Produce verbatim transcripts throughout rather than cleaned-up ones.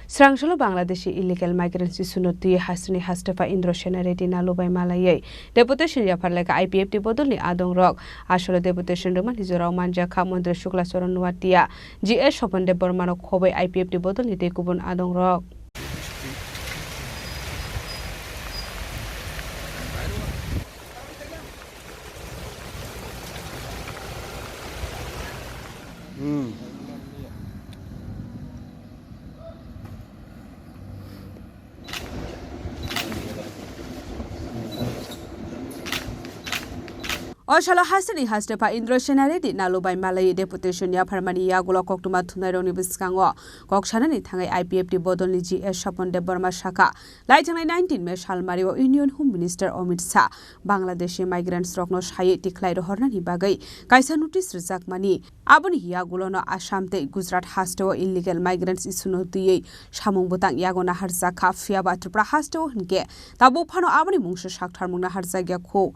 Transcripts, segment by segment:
Srangsolo Bangladeshi illegal migrants issue no twi hasteni hastepha Indra Sena Reddy Nalu bai malaiwi deputation yaphar lekha I P F T bodolni adongrok. Asolo deputation rwmani jorao manjakha Montri Shukla Charan Noatia, G S Swapan Debbarma no khobwi I P F T bodolni tei kubun adongrok. O salo hasteni hastepha Indra Sena Reddy Nalu bai malaiwi deputation yapharmani yagulo koktwma thumnairokni bwskango kok sanani thangwi I P F T bodolni G S Swapan Debbarma sakha, laithangnai nineteen May salmario Union Home Minister Amit Shah Bangladeshi migrants rokno saywi tikhlai rohornani bagwi kaisa notice rwjakmani. Aboni yagulono Assam tei Gujarat hasteo illegal migrants issue no twiwi samung bwtang yago naharjakha, phiyaba Tripura hasteo hinkhe tabuk phano aboni mungsa saktharmung naharjakya khu.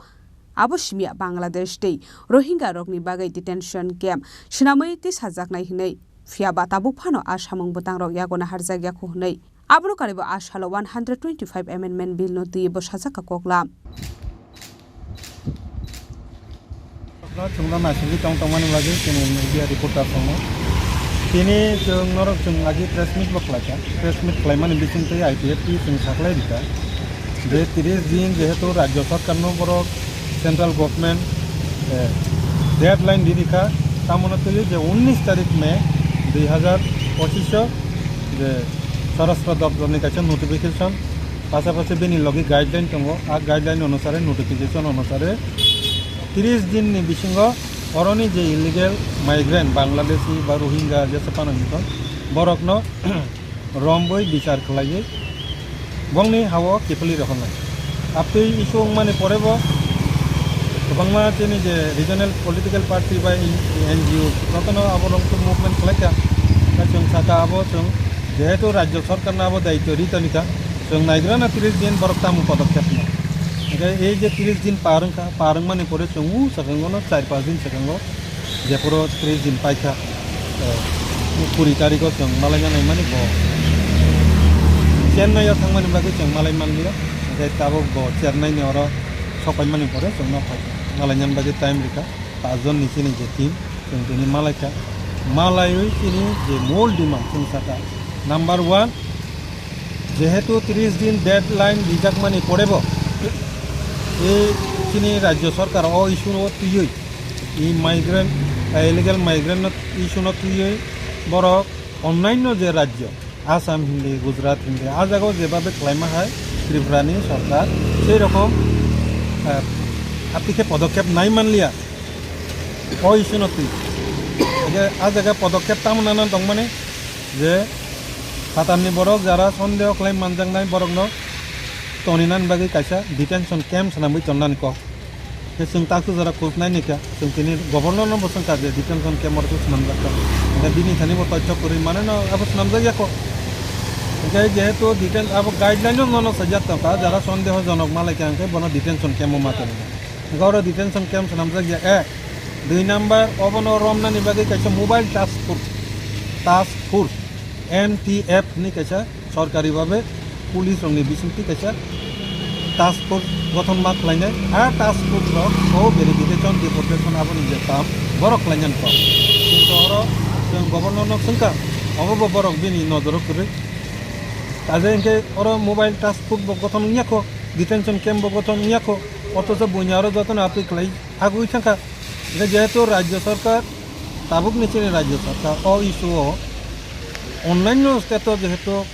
Abo simiya Bangladesh tei Rohingya rokni bagwi detention camp swnamwi tisajaknai hinwi, phiyaba tabuk phano a samung bwtangrok yago naharjakya khu hinwi. Abono karibo a salo one hundred twenty-five Amendment Bill no twiwi bwsajak ka koklam. Chwngno naisingwi tong tongmani bagwi chini media reporter tongo. Tini chwng norok chwng agi press meet bo khlaikha. Press meet khlaimani bisingtwi I P F T chwng saklai rikha. Je tris din jehetu rajyo sarkarno borok central government, eh, deadline di rikha, tamoni twiwi je unnish tarik May dui hazar pochisho je Swarashtra Doptorni kaisa notification, pasapasi bini logi guideline tongo, a guideline onusare, notification onusare tris dinni bisingo oroni je illegal migrant, Bangladeshi ba Rohingya jesa phano hinwi tong, borokno rombwi bichar khlaiwi bongni ha-o kiphilwi rohornai. Abtwi issue wngmani porebo kwbangma chini je regional political party bai N G O jotono abo rok movement khlaikha. Tei chwng sakha abo chwng jehetu rajyo sarkarno abo daityo ri tonikha, chwng naigrana tris din borok tamo podokkhep no. Hingkhe ei je tris din par wngkha, par wngmani pore chwng u swkango no char panch din swkango jephuru tris din paikha, eh, kuri tarikho chwng malaina naimani bo Chennai o thangmani bagwi chwng malai manliya, hingkhe tabuk bo Chennai ni oro sopaimani pore chwngno phai malainani bagwi time rikha. Pachjon ni chini je team, chwng tini malaikha. Malaiwi chini je mol demand chwng sakha, number one, jehetu tris din deadline rijakmani porebo, e chini rajyo sarkar o issue o twiwi, e migrant, illegal migrant no issue no twiwi borok onnanyo je rajyo, Assam hindi, Gujarat hindi, a jagao jebabe khlaima hai Tripura ni sarkar sei rokom, eh, apikhe podokkhep nai manliya. O issue no twi. Hingkhe a jaga podokkhep tamo nana tongmani je phatarni borok jara sondeho khlai manjaknai borokno toninani bagwi kaisa detention camp swnamwi tonnani kok. Khe chwng taksu jora khoj nai ni kha, chwng tini governor no bo swngkha je detention camp oro khe swnamjak kha. Hingkhe bini thani bo toichok kwrwi mane no abo swnamjak ya kho. Hingkhe jehetu deten-, abo guideline no nono sajak tongkha, jara sondeho jonok malai kha hingkhe bono detention camp o ma tongkha. Hingkhe oro detention camp swnamjak ya, eh, dui number obono romnani bagwi kaisa mobile task force, task force, M T F hinwi kaisa sorkari babe police rokni bisingtwi kaisa task force gothon ma khlainai. A task force rok o verification, deportation aboni je kam borok khlainani kok. Kintu oro chwng governor no swngkha, obo bo borok bini nojoro kwrwi. Kaje hingke oro mobile task force bo gothon wngya kho, detention camp bo gothon wngya kho, othocho buini aro jotono apri khlai agui thangkha. Hingke jehetu rajyo sarkar, tabukni chini rajyo sarkar o issue o onnanyo state o jehetu,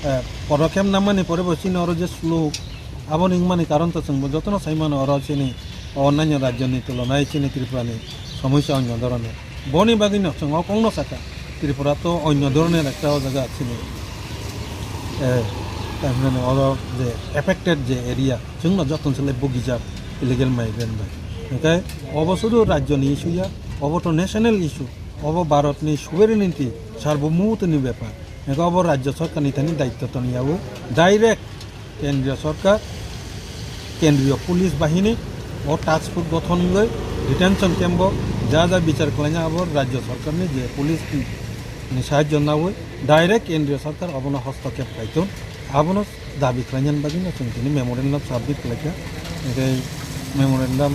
eh, podokkhep namani pore bo chini oro je slow, aboni wngmani karon to chwngbo jotono sai mano oro chini onnanyo rajyoni tulonai chini Tripurani somosya onyo dhoroner. Boni bagwino chwng o kokno sakha, Tripura to onyo dhoroner ekta o jaga chini, eh, tamhinani oro je affected je area, chwngno joto se le bugijak illegal migrant bai. Hingke obo sudu rajyoni issue ya, obo to national issue, obo Bharatni sovereignty, sarbomutoni bepar. Hingke obo rajyo sarkarni thani daityo toni ya o, direct Kendriya Sorkar, Kendriya Police Bahini, o task force gothon wngwi detention camp o ja ja bichar khlaina abo Rajya Sorkarni je police ni Ni sahajyo nawi direct kendriyo sarkar obono hostokep khlai thung, abono dabi khlainani bagwino chwng tini memorandum submit khlaikha. Hwnkhe memorandum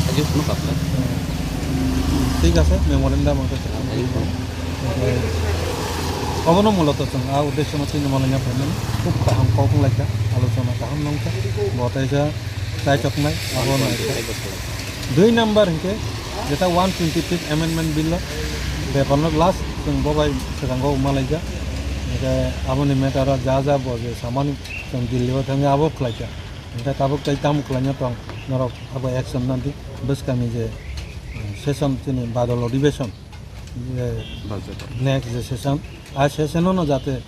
Ajio phone kapla. Thik ase, memorandum hwnkhe chwng Ajio phone. Hwnkhe obono muloto chwng a uddeshono tini malaina phaimani khub kaham kok wnglaikha, alochona kaham nongkha, bo taisa chaichoknai, abo naikha. Dui number hwnkhe jeta one twenty fifth amendment bill o beparno last chwng bo bai swkango malaijak. Hwnkhe aboni matter o ja ja bo je samani chwng Delhi o thangwi abo khlaikha. Hwnkhe tabuk tai tamo khlaina tong norok abo action nadi bwskangni je, eh, session chini badal odhibeshon. Je Budget. Next je session, a session-o no jate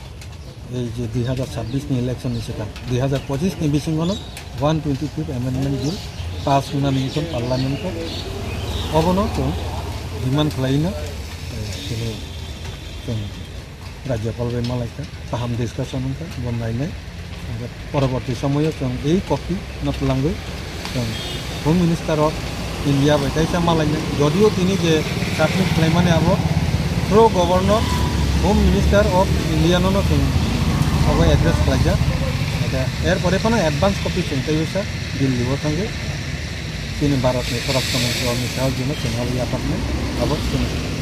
ei je dui hazar chabbish ni election ni swkang, dui hazar pochis ni bisingo no one twenty fifth amendment bill pass wngnani wngkha parliament o, obono chwng demand khlaino, eh, chini chwng Rajyapal bai malaikha, kaham discussion wngkha, bo nainai. Hingkhe poroborti somoyo chwng ei copy no twlangwi chwng Home Minister of India bai kaisa malainai. Jodio tini je submit khlaimani abo through Governor, Home Minister of India no no chwng abo address khlaijak. Hingkhe er pore phano advance copy chwng teibo sa Delhi o thangwi chini Bharat ni Swarast Mantri Amit Shah jino chwng abo yapharnai abo chwng.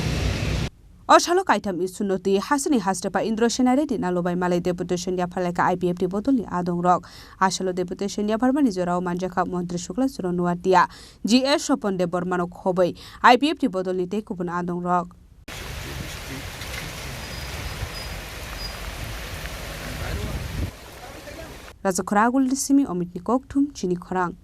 O salo kaitham issue no twi hasini hastepha Indra Sena Reddy Nalubai malai deputation yapharlaikha I P F T bodolni adongrok. A salo deputation yapharmani jorao manjakha Montri Sukla Churanu Nuatia, G S Sopon Debbarmano khobwi I P F T bodolni tei kubun adongrok. Raja Khoragulni simi Omitni kokthum chini khorang.